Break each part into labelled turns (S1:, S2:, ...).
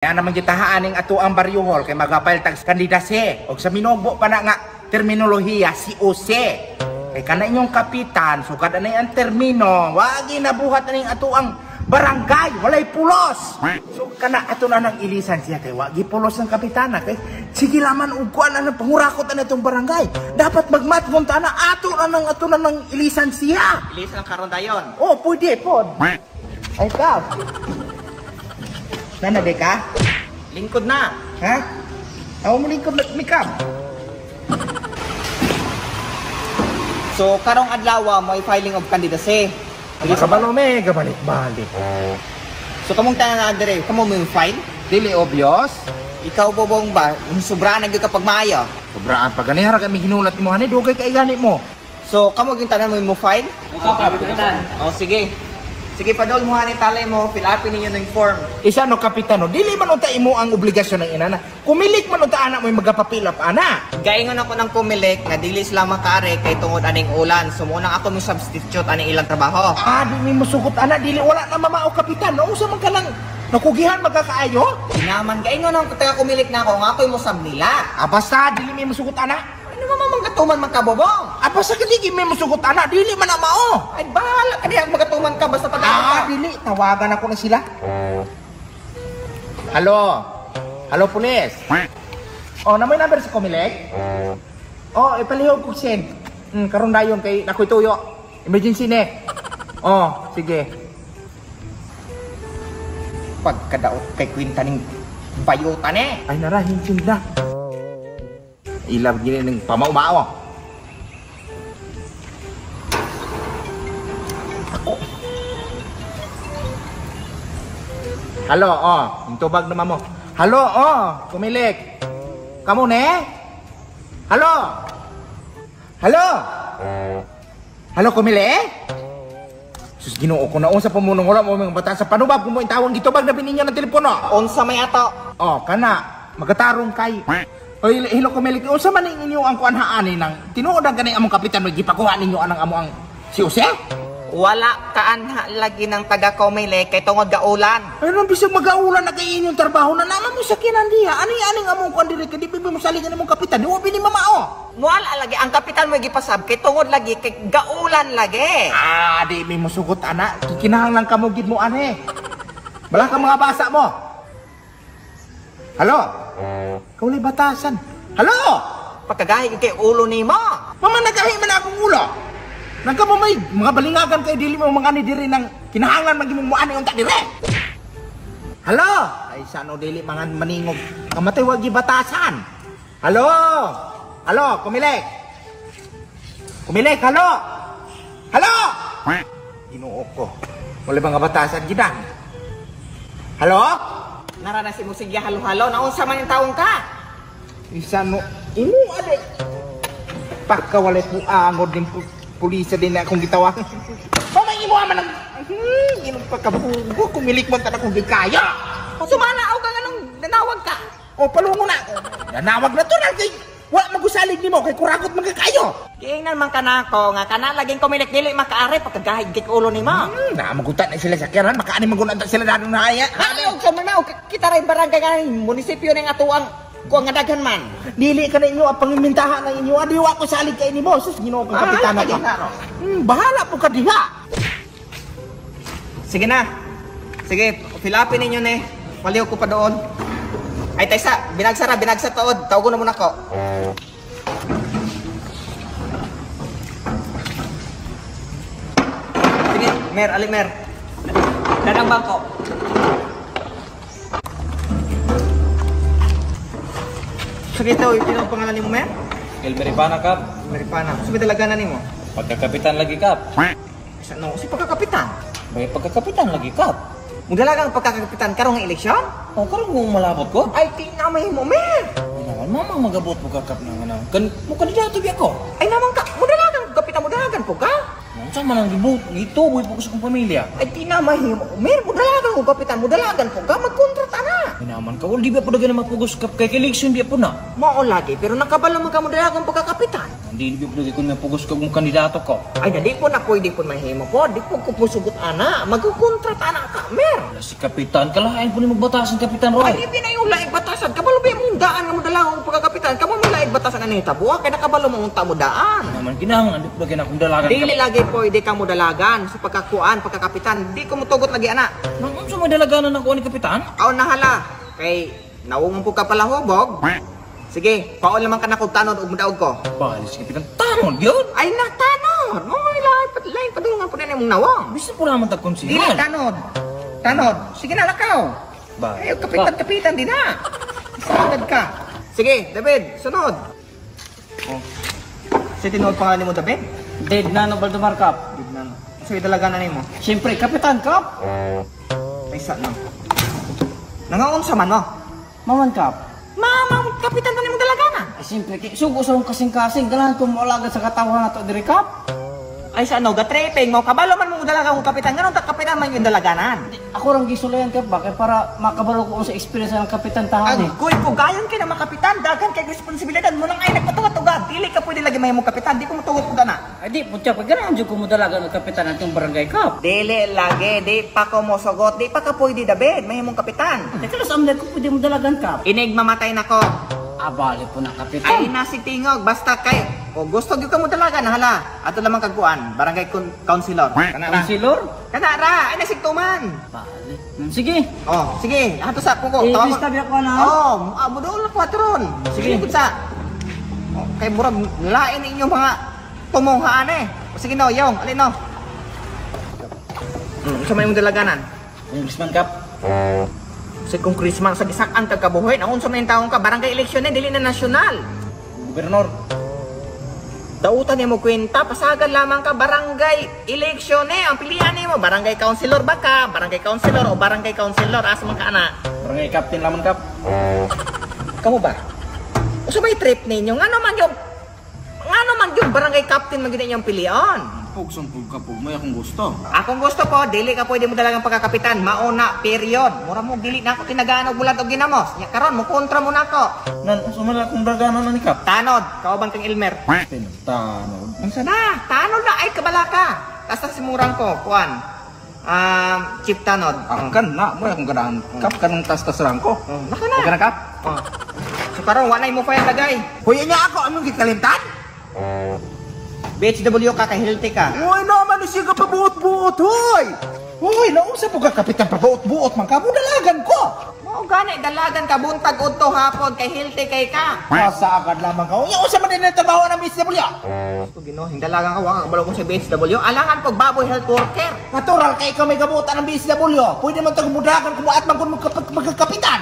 S1: Kaya naman gitahaan ning ato ang baryo hall kay magapile tag kandidase. Og sa minugbo pa na nga terminolohiya si Ose. Kay kana inyong kapitan, sukad anay ang termino, wagi nabuhat aning ato ang barangay, walay pulos. So kana ato na nang ilisan siya kay wagi pulos ang kapitana kay sige laman og kuan ang pangurakot ana itong barangay. Dapat magmatngon ta na ato na nang ilisan siya.
S2: Ilisan karon dayon.
S1: Oh, pwede pod. Ay ka. Nana de ka?
S2: Lingkod na.
S1: Ha? Ako mo lingkod na mikap.
S2: So karong adlaw mo filing of candidacy.
S1: Kabalo me, gabalik-balik.
S2: So kamong tanan na dire, kamo mo yung file?
S1: Dili obvious.
S2: Ikaw bobong ba, sobraan na gyud kapag maayo.
S1: Sobraan pa ganihara kami hinulat mo hani dugay kay gani mo.
S2: So kamo gyud tanan mo yung mo file? Oh, sige. Sige padol mo hani talay mo, fill upin ninyo ng form.
S1: Isa no kapitano, dili man unta imo ang obligasyon ng inana. Kumilik man unta anak mo yung magapapilap ana.
S2: Gaingon ako ng kumilik nga dili sila makaari kay tungod aning ulan. So mo nang ako mo substitute aning ilang trabaho.
S1: Ah, di mi musugot ana, dili wala na mamao kapitan. No, usa man ka lang nakugihan magkakaayo.
S2: Naman gaingon ang taga kumilik na ako nga ako'y mo sub nila.
S1: Ah, basta dili mi musugot ana.
S2: Ano man mang gatuman man kabobong?
S1: Ah, basta dili mi musugot ana, dili man ang mao.
S2: Ay bahala ka diha magatuman ka basta pag
S1: Ah, dili tawagan ako na sila. Halo. Halo pulis. Oh, namoy number sa Comelec? Oh, ipalihog ko send. Karon dayon kay nakoy tuyo. Emergency ne. Oh, sige.
S2: Pagkadaot kay kwinta ning bayutan eh.
S1: Ay nara hinsin na. Ilab gini ning pamaumao. Ako. Halo, oh, yung tubag naman mo. Halo, oh, Kumilik. Kamu ne? Halo? Halo? Halo, Kumilik? Sus, Ginoo ko na unsa pamunong wala mo mga bata sa panubab kung mo intawang gitubag na bininyo ng telepono.
S2: Unsa may ato?
S1: Oh, kana magatarong kay. Oy, hilo Kumilik, unsa man ning inyo ang kuanhaan ni nang tinuod ang gani among kapitan may gipakuha ninyo anang amo ang si Jose?
S2: Wala kaanha lagi ng taga Comelec kay tungod gaulan.
S1: Ay, nang bisag magaulan na kay inyong trabaho na naman mo sa kinan diha. Ani aning among kuan diri kay di mo saligan among kapitan, di wa bini mamao.
S2: Wala lagi ang kapitan mo gipasab kay tungod lagi kay gaulan lagi.
S1: Ah, di mi musugot ana, kinahanglan kamo gid mo ane. Bala ka mga basa mo. Halo? Kaulay batasan. Halo?
S2: Pagkagahi kay ulo nimo.
S1: Mama nagahi man akong ulo. Nagka mo may mga balingagan kay dili mo mga ani diri nang kinahanglan man gimong muani unta dire. Halo? Ay sano dili mga maningog. Kamatay wag gibatasan. Halo? Halo, Kumilik. Kumilik, halo? Halo? Ginoo ko. Wala mga batasan gidan. Halo?
S2: Nara na si mo sige halo-halo naunsa man yung taong ka?
S1: Isa no imo ade. Pagka walay puangod din pulisa din na akong gitawag. Mamay imo man ang ginong pagkabugo kumilik man ta akong gikaya.
S2: Sumala aw ka nganong nanawag ka.
S1: O palungo na. Nanawag na to na kay wala magusalig nimo kay kuragot man kaayo.
S2: Giingnan man kanako nga kana laging Comelec dili makaari pagkagahig kay ulo nimo.
S1: Na magutan na sila sa kiran makaani magunan ta sila dadong na aya.
S2: Ayaw sa manaw kita ray barangay nga munisipyo ning atuang kuang nga daghan man.
S1: Dili ka na inyo ang pangimintahan ng inyo. Adi wa ko salig kay nimo. Sus Ginoo kong kapitana ka. Bahala po ka diha.
S2: Sige na. Sige, fill upin ninyo ne. Paliw ko pa doon. Ay taysa, binagsara, binagsa taod. Tawagon na muna ko. Sige, Mer, ali Mer. Dadang bangko. Sige ito, ito ang pangalan nimo, Mer?
S3: El Meripana, Kap.
S2: Meripana. Sige talaga na nimo.
S3: Pagkakapitan lagi, Kap.
S2: Sa no, si pagkakapitan.
S3: Bay pagkakapitan lagi, Kap.
S2: Mudala kang pagkakapitan karong nga eleksyon?
S3: O, karon kung malabot ko.
S2: Ay, tinamay mo, Mer.
S3: Ay naman, mamang magabot mo ka, Kap, ng ano. Kan, mo kandidato biya ko.
S2: Ay naman ka, mudala kang kapitan, mudalagan po ka.
S3: Unsa man ang gibot, gituboy po ko sa kong pamilya.
S2: Ay tinamay mo, Mer, mudala Dalagan ko kapitan mo, dalagan po ka, magkontrata na.
S3: Naman ka, wala di ba po na mapugos kap kay election di po na.
S2: Mao lagi, pero nakabalo man ka mo dalagan pagkakapitan.
S3: Hindi di ba po kung mapugos ka kung kandidato ko.
S2: Ay, na di po na pwede po mahimo po. Di po ko pusugot ana. Magkukontrata na ka, mer.
S3: Wala si kapitan, kalahain po ni magbatasan Kapitan
S2: Ay,
S3: Roy.
S2: di pinayong laig batasan. Kabalo ba yung daan nga mo dalagan ko pagkakapitan? Kamo mo laig batasan ang nahitabo. Kaya nakabalo mo unta mo daan.
S3: Naman kinahanglan di po na akong dalagan.
S2: Dili lagi pwede ka mo dalagan sa pagkakuan, pagkakapitan. Di ko mutugot lagi ana.
S3: Nang unsa may dalaganan ako ni kapitan?
S2: Aw nahala. Kay nawong po ka pala hubog. Sige, paol naman ka na kog tanod ug mudaog ko.
S3: Bali si kapitan, tanod yun.
S2: Ay na tanod. Mo may lain pa lain padulungan po na imong nawong.
S3: Bisa po naman tag
S2: Dili
S3: konsehal.
S2: tanod. Tanod. Sige na lakaw.
S3: Ba.
S2: Ay, kapitan kapitan din na. Sunod ka. Sige, David, sunod. Oh. Sa tinuod pangalan mo, David?
S4: Dead na no Valdemar Cup.
S2: David na. So, italaga na nimo.
S4: Siyempre, Kapitan Cup.
S2: Ay, sa no. Nangaon sa man, no?
S4: Maman Cup.
S2: Mama, kapitan na nimo dalaga na.
S4: Ay, siyempre, sugo sa akong kasing-kasing. Ganahan ko maulagan sa katawan na to, diri Cup.
S2: Ay sa ano, gatrepeng mo, kabalo man mo dalaga kong kapitan, ganun ta kapitan man yung dalaganan.
S4: Ako rang gisulayan Cup ba? Kaya para makabalo ko sa experience ng Kapitan Tahan eh.
S2: Agoy ko, gayon kay na makapitan, daghan kay responsibilidad mo nang ay nagpatugat-tugad. Dili ka pwede lagi mahimong kapitan, di ko motugot ko na.
S4: Ay di, putya, pag ganahan dyan ko mo dalaga ng Kapitan atong Barangay Cup.
S2: Dili lagi, di pa ko mosogot, di pa ka pwede David, mahimong kapitan.
S4: Teka lang, sa amday ko pwede mo dalagan Cup.
S2: Inig mamatay nako.
S4: Ah, bali po na Kapitan.
S2: Ay nasi tingog, basta kay o gusto gyud ka mo dalagan hala. Ato lamang kagkuan, barangay councilor. Kana ra.
S4: Councilor?
S2: Kana ra, ay nasigtuman.
S4: Bali. Sige.
S2: Oh, sige, ato sa kuko.
S4: Eh,
S2: Tawag-
S4: lista biya ko na.
S2: Oh, mudol na patron.
S4: Sige.
S2: Sige sa. Oh, kay murag lain ninyo mga tumunghaan eh. O, sige no, yong, alin no. Sa may imong dalaganan.
S3: Congressman Cup.
S2: Sa kung Christmas sa gisak-an kag kabuhi, naunsa may taong ka barangay election eh, dili na nasyonal.
S3: Gobernador.
S2: Dautan nimo kwenta, pasagan lamang ka barangay election eh. Ang pilihan nimo barangay councilor ba ka, barangay councilor o barangay councilor asa man ka ana.
S3: Barangay captain lamang Cup.
S2: Kamo ba? Usa may trip ninyo? Ngano man yung barangay captain man gyud inyong pilion?
S3: Pugson pug ka pug may akong gusto.
S2: Akong gusto po, dili ka pwede mo dalagang pagkakapitan, mauna, period. Mura mo dili na ako tinagaan og bulat og ginamos. Nya karon mo kontra mo nako.
S3: Nan unsa man akong daganan ni Cup?
S2: Tanod, kauban kang Elmer.
S3: Tanod.
S2: Unsa na? Tanod na ay kabala ka. Tasta simurang ko, kuan. Chief Tanod.
S3: Ah, kan na mo akong ganahan. Cup kanang tas-tas ko.
S2: Oh, naka na.
S3: Okay na Cup?
S2: Oh. So karon wa nay mo pa yung lagay.
S1: Hoy, nya ako among gikalimtan?
S2: BHW ka kay healthy ka.
S1: Uy, naman siya ka pabuot-buot, hoy! Hoy, nausa po ka kapitan pabuot-buot man ka, dalagan ko!
S2: Mao gani dalagan ka buntag udto hapon kay healthy kay ka.
S1: Asa agad lamang ka. Unya, usa man din ang trabaho ng BCW.
S2: So Ginoo, hindalagan ka wa ka kabalo kung sa BHW. Alangan pag baboy health worker.
S1: Natural kay ikaw may gabutan ng BCW. Pwede man itong mudagan kung at man kung magkakapitan.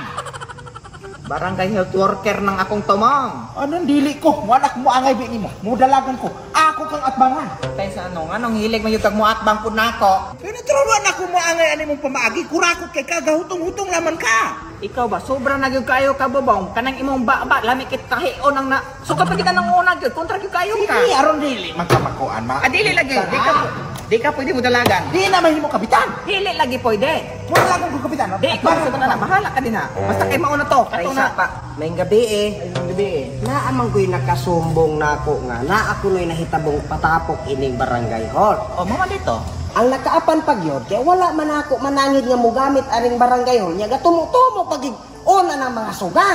S2: Barangay health worker ng akong tumong.
S1: Anong dili ko? Wala ko mo angay bi nimo. Mudalagan ko. Ako kang atbangan.
S2: Tay sa ano, anong hilig man yung kag muatbang pud nako.
S1: Kaya natural wala ko mo angay ani mong pamaagi. Kurakot kay ka, gahutong-hutong laman ka.
S2: Ikaw ba sobra na gyud kayo ka bobong kanang imong baba lami kit tahion ang na. So kapag kita nang una gyud kontra gyud kayo ka.
S1: Sige, aron dili man ka makuan ma.
S2: Ah, dili lagi, di ka pwede mo dalagan.
S1: Di na mahimo kapitan.
S2: Dili lagi pwede.
S1: Mudalagan ko kapitan.
S2: Di ko sa na bahala ka din ha. Basta kay mauna to, kato na.
S5: pa. May gabi eh.
S2: Ay, gabi eh.
S5: Naamang ko'y nakasumbong nako nga na ako no'y nahitabong patapok ining barangay hall.
S2: Oh, mama dito.
S5: Ang nakaapan pag yun, kaya wala man ako manangid nga mugamit aring barangay hall niya gatumo-tumo pag una ng mga suga.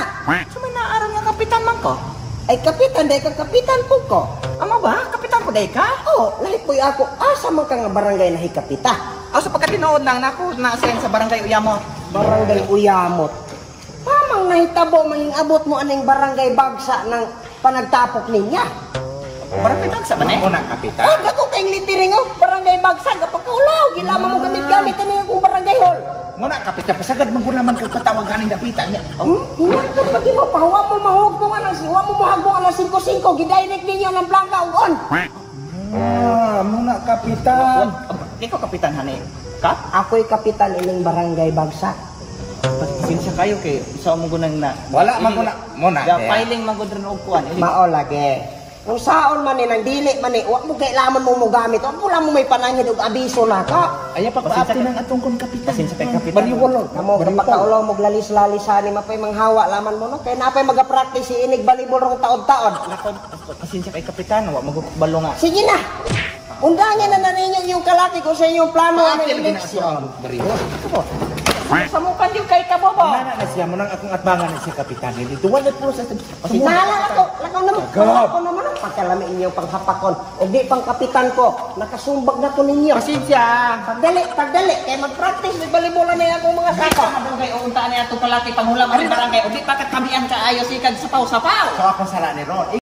S2: So may naaral nga kapitan man ko.
S5: Ay kapitan, day ka kapitan po ko.
S2: Amo ba? Kapitan po day ka?
S5: Oh, lahit po'y ako, asa man ka nga barangay nahikapita?
S2: Ah, so pagka tinuod lang nako na sa barangay Uyamot.
S5: Barangay Uyamot. Pamang nahitabo manging abot mo aning barangay bagsa ng panagtapok ninya.
S2: Barangay Bagsa ba na eh?
S1: Mo na kapitan.
S5: Oh, dako kayong litiring oh, barangay bagsa kapagkaulaw, gilama mo gamit-gamit ani akong barangay hall.
S1: Mo na kapitan pasagad man ko naman kag patawagan ning dapitan niya.
S5: Oh, hinangkot pag mo pa, wa mo mahugong anang wa mo mohagong anang 5-5, gidirect ninyo ng blanca ug on.
S1: Ah, mo na kapitan.
S2: Ikaw kapitan hani. Ka?
S5: Ako'y kapitan ining barangay bagsa.
S4: Pasensya kayo kay sa mo gunang na.
S1: Wala man ko na. Mo na.
S4: Ya, filing man gud rin og kuan.
S5: Mao lagi. Kung saon man ni nang dili man ni, wa mo kailangan mo mogamit. Wa mo lang mo may panangid og abiso na ka.
S1: Ayaw pa paapti ng atong kon kapitan.
S2: Pasensya kay kapitan.
S1: Baryo hall.
S5: Kamo kapakaulaw mo lalis-lalisan ni mapay manghawa laman mo no. Kay napay maga-practice si inig volleyball rong taod-taod.
S2: Nako, pasensya kay kapitan, wa mo balo nga.
S5: Sige na. Undangin na na ninyo yung kalaki kung sa inyong plano ang
S1: Paapti lagi na
S5: eleksyon.
S1: atong baryo hall.
S2: Samukan yung kay kabobo.
S1: Nana na siya mo nang akong atbangan na siya kapitan. Dito wala po sa
S5: Nahala ako, lakaw naman. Ako naman ang pagkalami inyong panghapakon. O di pang kapitan ko, nakasumbag na to ninyo.
S1: Pasensya.
S5: Pagdali, pagdali, kay mag-practice, may balibola na yung akong mga sako.
S2: Barangay o unta na atong kalaki panghulam ang barangay. Ug di pa katabian kaayo sikag sapaw-sapaw.
S1: So akong sala ni Ron.